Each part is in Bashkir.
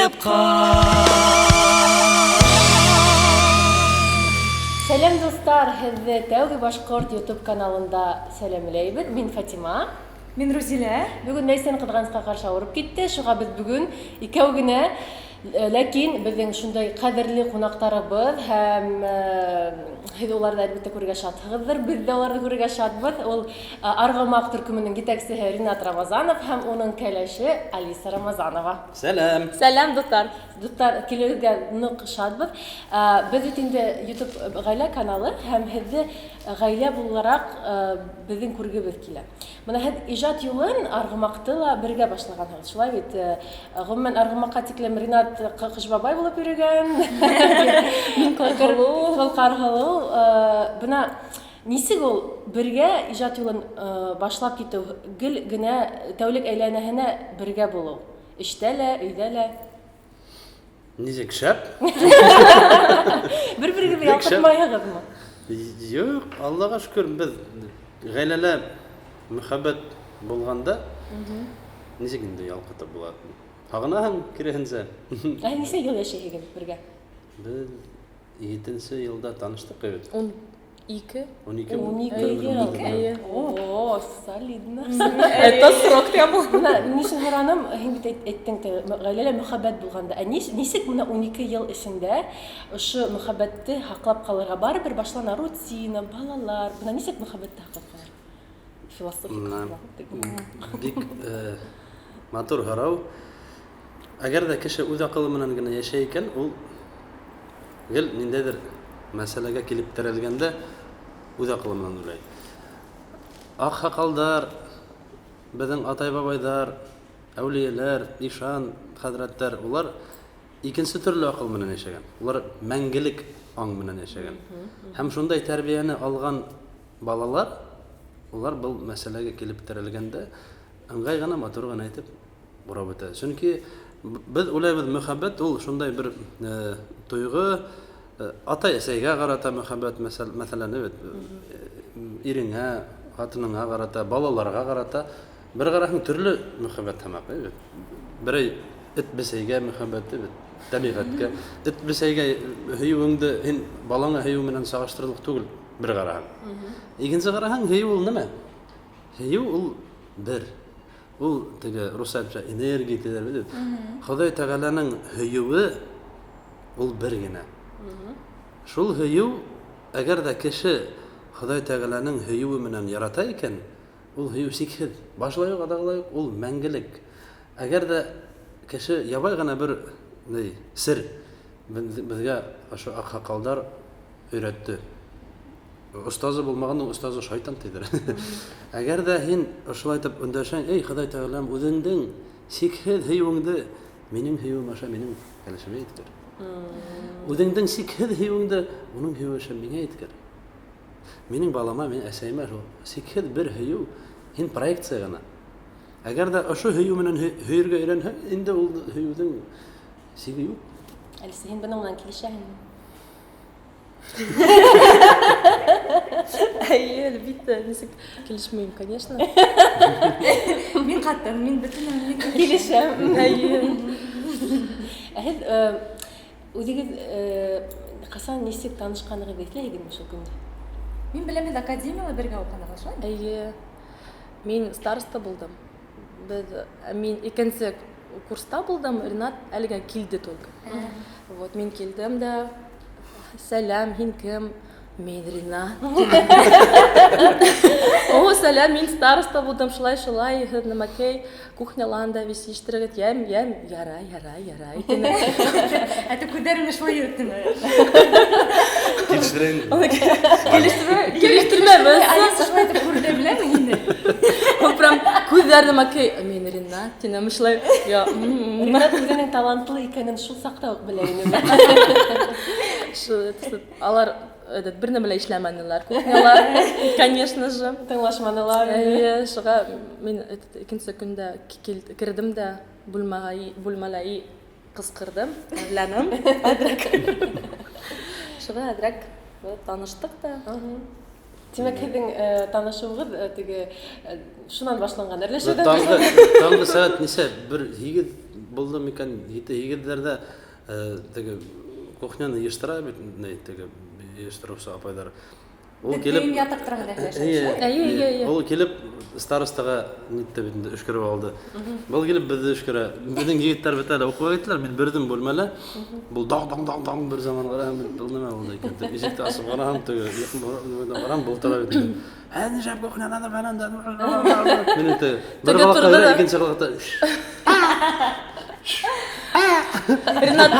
Ютубҡа. Сәләм, дуҫтар! Һеҙҙе тәүге башҡорт YouTube каналында сәләмләйбеҙ. Мин Фатима. Мин Рузилә. Бөгөн Ләйсән ҡыҙғанысҡа ҡаршы ауырып китте, шуға беҙ бөгөн икәү генә. Ләкин беҙҙең шундай ҡәҙерле ҡунаҡтарыбыҙ һәм һеҙ уларҙы әлбиттә күрергә шатһығыҙҙыр, беҙ ҙә уларҙы күрергә шатбыҙ. Ул Арғымаҡ төркөмөнөң етәксеһе Ринат Рамазанов һәм уның кәләше Алиса Рамазанова. Сәләм! Сәләм, дуҫтар! Дуҫтар, килеүегеҙгә ныҡ шатбыҙ. Беҙ бит инде YouTube ғаилә каналы һәм һеҙҙе ғаилә булараҡ беҙҙең күргебеҙ килә. Бына һеҙ ижад юлын Арғымаҡты ла бергә башлағанһығыҙ, шулай бит? Ғөмүмән, Арғымаҡҡа тиклем Ринат Ҡыш бабай булып йөрөгән. Мин Ҡарһылыу. Ҡарһылыу. Бына нисек ул бергә ижад юлын башлап китеү, гел генә тәүлек әйләнәһенә бергә булыу? Эштә лә, өйҙә лә. Нисек шәп? Бер-берегеҙҙе Бик шәп. ялҡытмайһығыҙмы? Юҡ, Аллаға шөкөр, беҙ ғаиләлә мөхәббәт булғанда нисек инде ялҡытып була? Һағынаһың, киреһенсә. Ә нисә йыл йәшәйһегеҙ бергә? Беҙ 7-нсе йылда таныштыҡ бит. 12. 12. 12 йыл. Эйе. О, солидно. Это срок прямо. Бына ни өсөн һораным, һин бит әйттең, теге, ғаиләлә мөхәббәт булғанда. Ә нисек бына 12 йыл эсендә ошо мөхәббәтте һаҡлап ҡалырға? Барыбер башлана рутина, балалар. Бына нисек мөхәббәтте һаҡлап ҡалырға? Философик Бына һорау. Бик матур һорау. Әгәр дә кеше үҙ аҡылы менән генә йәшәй икән, ул гел ниндәйҙер мәсьәләгә килеп терәлгәндә үҙ аҡылы менән уйлай. Аҡһаҡалдар, беҙҙең атай-бабайҙар, әүлиәләр, ишан, хәҙрәттәр, улар икенсе төрлө аҡыл менән йәшәгән. Улар мәңгелек аң менән йәшәгән. Һәм шундай тәрбиәне алған балалар, улар был мәсьәләгә килеп терәлгәндә ыңғай ғына, матур ғына итеп урап үтә. Сөнки беҙ уйлайбыҙ, мөхәббәт ул шундай бер тойғо, атай-әсәйгә ҡарата мөхәббәт, мәҫәлән, бит, иреңә, ҡатыныңа ҡарата, балаларға ҡарата, бер ҡараһаң төрлө мөхәббәт һымаҡ, бит. Берәй эт бесәйгә мөхәббәт, бит, тәбиғәткә. Эт бесәйгә һөйөүеңде һин балаңа һөйөү менән сағыштырырлыҡ түгел, бер ҡараһаң. Икенсе ҡараһаң, һөйөү ул нимә? Һөйөү ул бер. Ул теге русча энергия тиҙәр бит. Хоҙай Тәғәләнең һөйөүе ул бер генә. Шул һөйөү, әгәр ҙә кеше Хоҙай Тәғәләнең һөйөүе менән ярата икән, ул һөйөү сикһеҙ. Башы ла юҡ, аҙағы ла юҡ, ул мәңгелек. Әгәр ҙә кеше ябай ғына бер ни, сер беҙгә ошо аҡһаҡалдар өйрәтте. Остазы булмағандың остазы шайтан тиҙәр. Әгәр ҙә һин ошолай итеп өндәшәң, эй Хоҙай Тәғәләм, үҙеңдең сикһеҙ һөйөүеңде минең һөйөүем аша минең кәләшемә еткер. Үҙеңдең сикһеҙ һөйөүеңде уның һөйөүе аша миңә еткер. Минең балама, минең әсәйемә шул сикһеҙ бер һөйөү, һин проекция ғына. Әгәр ҙә ошо һөйөү менән һөйөргә өйрәнһәң, инде ул һөйөүҙең сиге юҡ. Әлисә, һин бының менән килешәһеңме? Әйе, әлбиттә, нисек килешмәйем, конечно. Мин ҡатын, мин бөтөнләй килешәм. Әйе. Ә һеҙ үҙегеҙ ҡасан нисек танышҡанығыҙҙы иҫләйһегеҙме шул көндө? Мин беләм, һеҙ академияла бергә уҡынығыҙ, шулай? Әйе. Мин староста булдым. Мин икенсе курста булдым, Ринат әлегә килде только. Вот, мин килдем дә, сәләм, һин кем? Мин Ринат. О, сәләм, мин староста булдым, шулай, шулай, һеҙ нәмәкәй, кухняланда висиштерегеҙ, йәм, йәм, ярай, ярай, ярай. Ә ты күҙҙәреңде шулай йөрөттөңме? Килештерәйем. Килештермә. Килештермәбеҙ. Алиса шулай итеп күрҙе, беләме инде? Ул прям күҙҙәрен нәмәкәй, мин Ринат, тинем шулай. Я, Ринат үҙенең талантлы икәнен шул саҡта уҡ белә ине. Шул, алар этот, бер нәмә лә эшләмәнеләр кухняла, конечно же. Тыңлашманылар. Әйе, шуға мин этот, икенсе көндә кердем дә бүлмәгә, бүлмәлә и ҡысҡырҙым, әрләнем. Әҙерәк. Шуға әҙерәк вот, таныштыҡ та. Тимәк, һеҙҙең танышыуығыҙ теге шунан башланған. Әрләшеүҙән Таңғы, таңғы сәғәт нисә? Бер 8 булды микән? 7-8-ләрҙә теге кухняны йыйыштыра бит, ни, теге йыйыштырыусы апайҙар. Ул килеп Бөтөн ятып торған әрләшә. Эйе, Эйе, эйе, эйе. Ул килеп старостаға нитте бит инде, өшкөрөп алды. Был килеп беҙҙе өшкөрә. Беҙҙең егеттәр бит әле уҡыуға киттеләр, мин берҙем бүлмәлә. Был даң даң даң даң бер заман ҡараһам, был нимә булды икән тип ишекте асып ҡараһам, теге яҡын барам, был тора бит инде. Ә, нишләп кухняда фәлән дә. Мин инде бер Теге ҡолаҡта торҙо бер, да. икенсе ҡолаҡта. Ренат,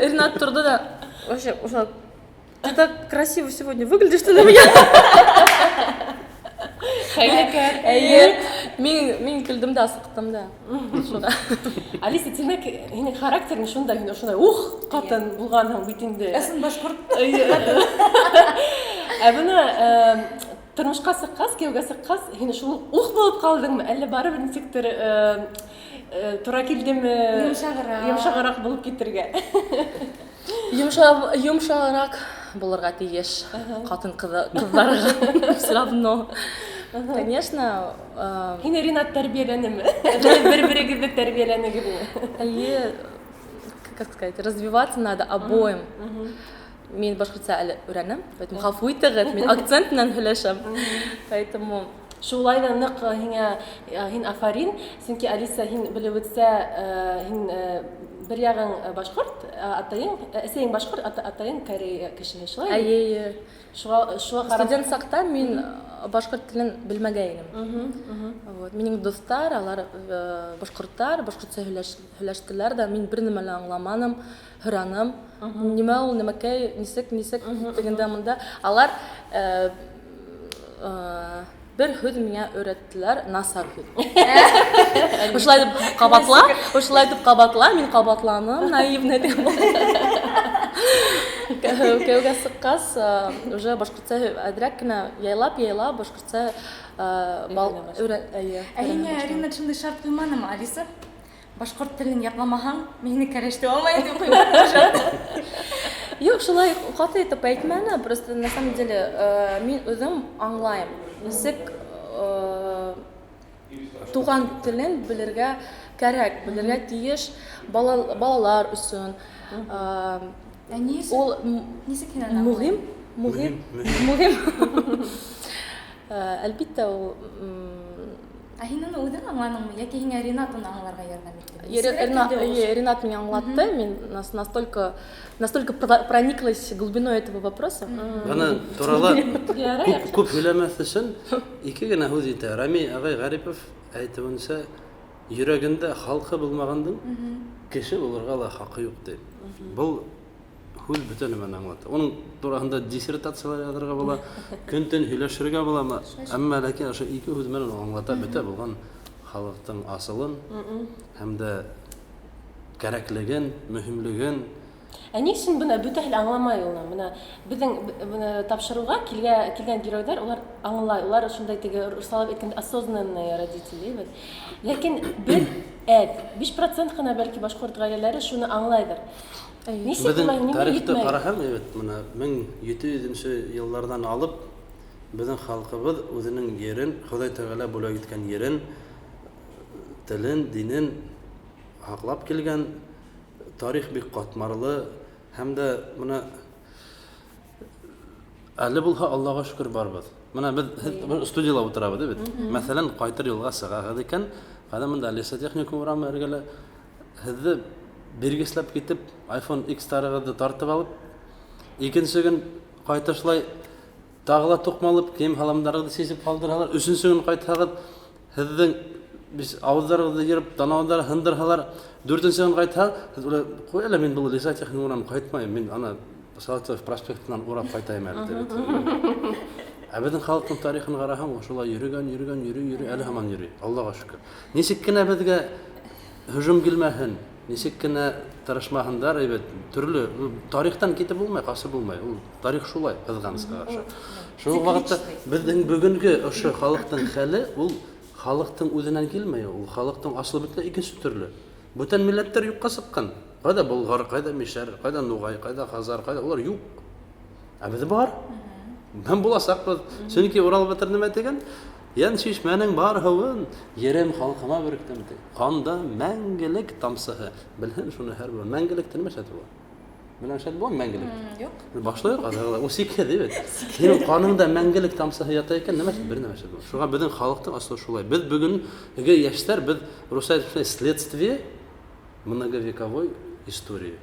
Ренат торҙо да вообще ушла. Ты так красиво сегодня выглядишь, ты на меня. Хәйләкәр. Эйе. Мин көлдөм дә асыҡтым да. Шуға. Алиса, тимәк, һинең характерың шунда, һин ошондай ух ҡатын булғанһың бит инде. Ысын башҡорт. Ә бына тормошҡа сыҡҡас, кейәүгә сыҡҡас, һин шул ух булып ҡалдыңмы? Әллә барыбер нисектер тура килдеме? Йомшағыраҡ. Йомшағыраҡ булып китергә. Йомшағыраҡ булырға тейеш ҡатын ҡыҙҙарға все равно. Конечно, Һине Ринат тәрбиәләнеме? Бер-берегеҙҙе тәрбиәләнегеҙме? Эйе, как сказать, развиваться надо обоим. Мин башҡортса әле өйрәнәм, поэтому ғәфү итегеҙ, мин акцент менән һөйләшәм. Поэтому Шулай ҙа ныҡ һиңә һин афарин, сөнки Алиса, һин белеп үтсә, һин бер яғың башҡорт, атайың, әсәйең башҡорт, атайың корея кешеһе, шулай? Эйе. Шуға ҡарап Студент саҡта мин башҡорт телен белмәгәйнем. Вот. Минең дуҫтар, алар башҡорттар, башҡортса һөйләштеләр ҙә, мин бер нәмә лә аңламаным, һораным. Нимә ул, нәмәкәй, нисек, нисек, тегендә монда. Алар бер һүҙ миңә өйрәттеләр, насар һүҙ. Ошолай итеп ҡабатла, ошолай итеп ҡабатла, мин ҡабатланым, наивный тигән. Кейәүгә сыҡҡас, уже башҡортса әҙерәк кенә яйлап-яйлап башҡортса эйе. Ә һиңә Ринат шундай шарт ҡуйманымы, Алиса? Башҡорт телен ятламаһаң, мин һине кәрәш тип алмайым тип ҡуйманымы шарт? Юҡ, шулай ҡаты итеп әйтмәне, просто на самом деле мин үҙем аңлайым. Нисек туған телен белергә кәрәк, белергә тейеш балалар өсөн. Ә ни өсөн? Ул Нисек һин аны мөһим, мөһим, мөһим. Әлбиттә, ул Ә һин уны үҙең аңланыңмы, йәки һиңә Ринат уны аңларға ярҙам итте? Ринат меня аңлатты, мин настолько прониклась глубиной этого вопроса. Бына турала күп, күп һөйләмәҫ өсөн ике генә һүҙ итә. Рами ағай Ғарипов әйтеүенсә, йөрәгендә халҡы булмағандың кеше булырға ла хаҡы юҡ ти. Был һүҙ бөтә нәмәне аңлата. Уның тураһында диссертациялар яҙырға була, көн-төн һөйләшергә була, әммә ләкин ошо ике һүҙ менән аңлата бөтә булған халыҡтың асылын һәм дә кәрәклеген, мөһимлеген. Ә ни өсөн бына бөтәһе лә аңламай уны? Бына беҙҙең бына тапшырыуға килгән геройҙар, улар аңлай, улар ошондай теге руслалап әйткәндә осознанные родители бит. Ләкин беҙ әҙ, 5% ҡына бәлки башҡорт ғаиләләре шуны аңлайҙыр. Нисек Беҙҙең улай, нимә тарихты етмәй? ҡараһаң, әйбәт, бына 1700 йылдарҙан алып беҙҙең халҡыбыҙ үҙенең ерен, Хоҙай Тәғәлә бүләк иткән ерен, телен, динен һаҡлап килгән. Тарих бик ҡатмарлы һәм дә бына әле булһа Аллаға шөкөр барбыҙ. Бына беҙ һеҙ студияла ултырабыҙ бит. Мәҫәлән, ҡайтыр юлға сығағыҙ икән, ҡайҙа мында лесотехникум урамы эргәлә һеҙҙе биргесләп китеп, iPhone X-тарығыҙҙы тартып алып, икенсе көн ҡайтышлай тағы ла туҡмалып, кейем һаламдарығыҙҙы сисеп ҡалдырһалар, өсөнсө көн ҡайтһағыҙ, һеҙҙең ауыҙҙарығыҙҙы йырып, танауҙары һындырһалар, дүртенсе көн ҡайтһа, һеҙ уйлай, ҡуй әле мин был лесотехникум урамын ҡайтмайым, мин ана Салаватов проспектынан урап ҡайтайым әле тип әйтә. Ә беҙҙең халыҡтың тарихын ҡараһаң, ошолай йөрөгән, йөрөгән, йөрөй, йөрөй, әле һаман йөрөй. Аллаға шөкөр. Нисек кенә беҙгә һөжүм килмәһен, нисек кенә тырышмаһындар, әйбәт, төрлө тарихтан китеп булмай, ҡасып булмай. Ул тарих шулай, ҡыҙғанысҡа ҡаршы. Шул уҡ ваҡытта беҙҙең бөгөнгө ошо халыҡтың хәле, ул халыҡтың үҙенән килмәй, ул халыҡтың асылы бөтөнләй икенсе төрлө. Бүтән милләттәр юҡҡа сыҡҡан. Ҡайҙа болгар, ҡайҙа мишәр, ҡайҙа нуғай, ҡайҙа хазар, ҡайҙа улар юҡ. Ә беҙ бар. Һәм буласаҡбыҙ. Сөнки Урал батыр нимә тигән? Йән чишмәнең бар һыуын ерем халҡыма беректем ти. Ҡанда мәңгелек тамсыһы. Белһен шуны һәр бер. Мәңгелек нимә шәт була? Менә шәт була мәңгелек. Юҡ. Башлайыҡ аҙағында. Ул сикһеҙ бит. Һинең ҡаныңда мәңгелек тамсыһы ята икән, нимә бер нәмә шәт була. Шуға беҙҙең халыҡтың аслы шулай. Беҙ бөгөнгө йәштәр, беҙ русса әйтеп следствие многовековой истории.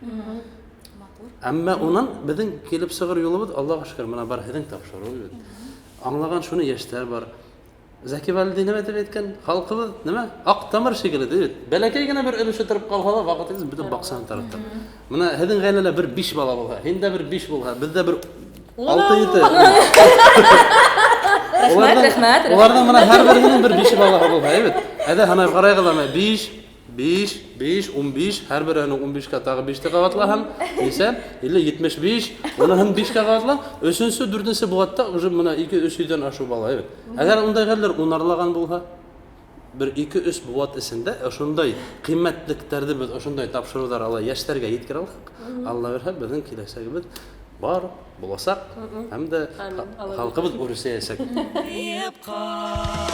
Матур. Әммә унан беҙҙең килеп сығыр юлыбыҙ, Аллаға шөкөр, мына бар һеҙҙең тапшырыу бит. Аңлаған шуны йәштәр бар. Зәки Вәлиди нимә тип әйткән? Халҡыбыҙ нимә? Аҡ тамыр шикелле ти бит. Бәләкәй генә бер өлөшө тороп ҡалһа ла, ваҡыт итеп бөтөн баҡсаны таратыр. Мына һеҙҙең ғаиләлә бер 5 бала булһа, һиндә бер 5 булһа, беҙҙә бер 6-7. Рәхмәт, рәхмәт. Уларҙың мына һәр береһенең бер 5 балаһы булһа, әйбәт. Әйҙә һанап ҡарайыҡ ла, 5, 5, 5, 15, һәр береһенең 15-кә тағы 5-те ҡабатлаһам, нисә? 50, 75, уныһын 5-кә ҡабатлаһам, өсөнсө, дүртенсе быуатта уже мына 2-3 йөҙҙән ашыу бала, әйбәт. Әгәр ундай ғаиләләр унарлаған булһа, бер 2-3 быуат эсендә ошондай ҡиммәтлектәрҙе беҙ ошондай тапшырыуҙар ала йәштәргә еткерә алһаҡ, Алла бирһә, беҙҙең киләсәгебеҙ бар, буласаҡ, һәм дә Амин. Алла халҡыбыҙ үрсәйәсәк. Йып ҡал.